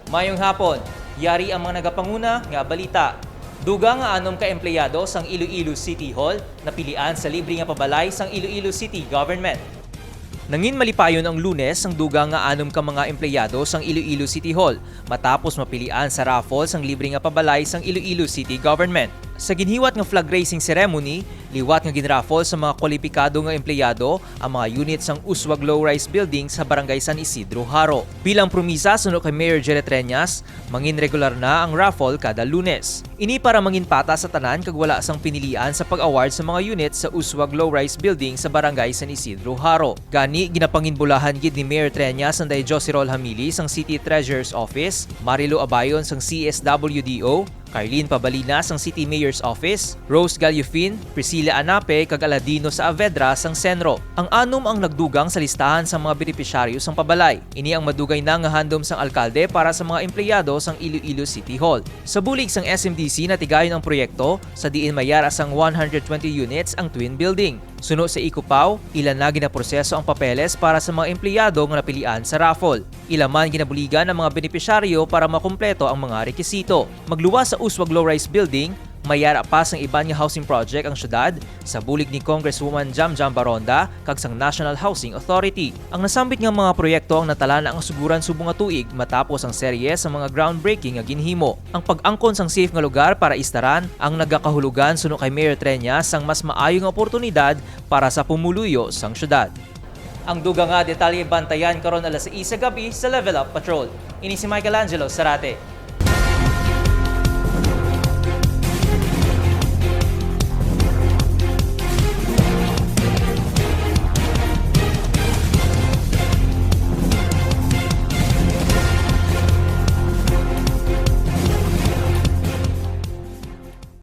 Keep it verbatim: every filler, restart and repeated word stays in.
Mayong hapon. Yari ang mga nagapanguna nga balita. Dugang nga anom ka empleyado sang Iloilo City Hall napilian sa libre nga pabalay sang Iloilo City Government. Nangin malipayon ang Lunes ang dugang nga anom ka mga empleyado sang Iloilo City Hall matapos mapilian sa raffle sang libre nga pabalay sang Iloilo City Government. Sa ginhiwat nga flag raising ceremony, liwat nga ginraffle sa mga kwalipikado nga empleyado ang mga unit sang Uswag Low-Rise Building sa Barangay San Isidro, Jaro. Bilang promisa suno kay Mayor Jelet Reñas, mangin regular na ang raffle kada Lunes. Ini para mangin patas sa tanan kag wala sang pinilian sa pag-award sa mga unit sa Uswag Low-Rise Building sa Barangay San Isidro, Jaro. Gani, ginapanginbulahan gid ni Mayor Treñas ang Day Joserol Hamili sang City Treasurer's Office, Marilo Abayon sang C S W D O, Carlene Pabalina sang City Mayor's Office, Rose Gallufin, Priscilla Anape, kag Aladino Saavedra sang CENRO. Ang anom ang nagdugang sa listahan sang mga benepisyaryo sang pabalay. Ini ang madugay na nga handom sang alkalde para sa mga empleyado sang Iloilo City Hall. Sa bulig sang S M D C, natigayon ang proyekto sa diin may yara sang one hundred twenty units ang twin building. Suno sa Ecopow, ila na ginaproseso ang papeles para sa mga empleyado nga napilian sa raffle. Ila man ginabuligan ang mga benepisyaryo para makumpleto ang mga rekisito. Magluwas sa Uswag Low-Rise Building, may yara pa sang iban nga housing project ang syudad, sa bulig ni Congresswoman Jamjam Baronda kag sang National Housing Authority. Ang nasambit nga mga proyekto ang natala na ang suguran subong nga tuig matapos ang serye sa mga groundbreaking nga ginhimo. Ang pag-angkon sang safe nga lugar para istaran ang nagakahulugan suno kay Mayor Treñas sang mas maayo nga oportunidad para sa pumuluyo sang syudad. Ang dugang nga detalye bantayan karon alas sais sa gab-i sa Level Up Patrol. Ini si Michael Angelo Sarate.